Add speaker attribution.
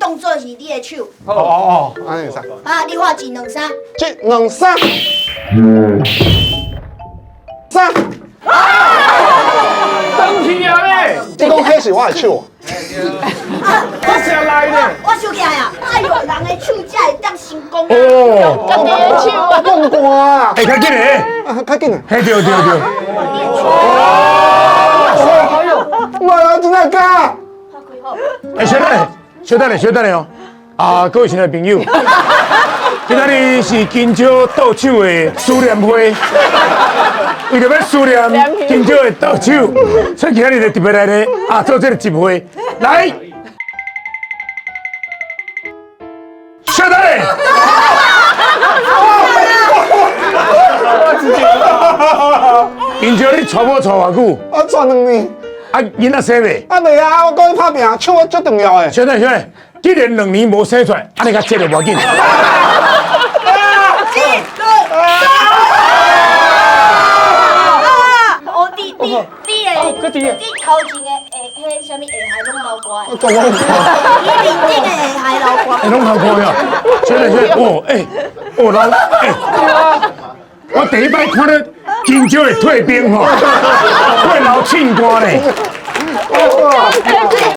Speaker 1: 當做是你的手。
Speaker 2: 哦哦，按呢會使。
Speaker 1: 啊，你喊一兩三。
Speaker 2: 一兩三，三。
Speaker 3: 轉去啊咧！
Speaker 2: 你講彼是我的手。
Speaker 3: 我啥來呢？
Speaker 1: 我收起來啊！哎喲，人的手才會當成功。
Speaker 4: 哦，
Speaker 5: 家己的手啊！
Speaker 2: 我放汗啊！
Speaker 4: 欸，較緊咧，
Speaker 2: 啊，較緊啊！
Speaker 4: 嘿，對對對。
Speaker 2: 哎呦，哇，真的假？
Speaker 4: 欸，稍等下，稍等下，稍等下哦！啊，各位親愛朋友，今仔日是金蕉倒手的思念會，為著欲思念金蕉的倒手，所以今仔日就特別來咧啊，做這個集會。來，稍等下。金蕉，你娶某娶偌久？
Speaker 2: 我娶2年。
Speaker 4: 啊，囡仔生未？
Speaker 2: 啊，未啊！我講你拍拚，手我足重要的。
Speaker 4: 稍等，稍等，既然兩年無生出來，按呢較這就無要緊。
Speaker 1: 哦，你頭前的下，彼啥物下海攏流汗。你面頂的下海流汗。
Speaker 4: 欸，攏流汗呀！稍等，稍等，哦，欸，哦，老，欸，我第一擺看到金蕉會退兵吼，會流凊汗呢。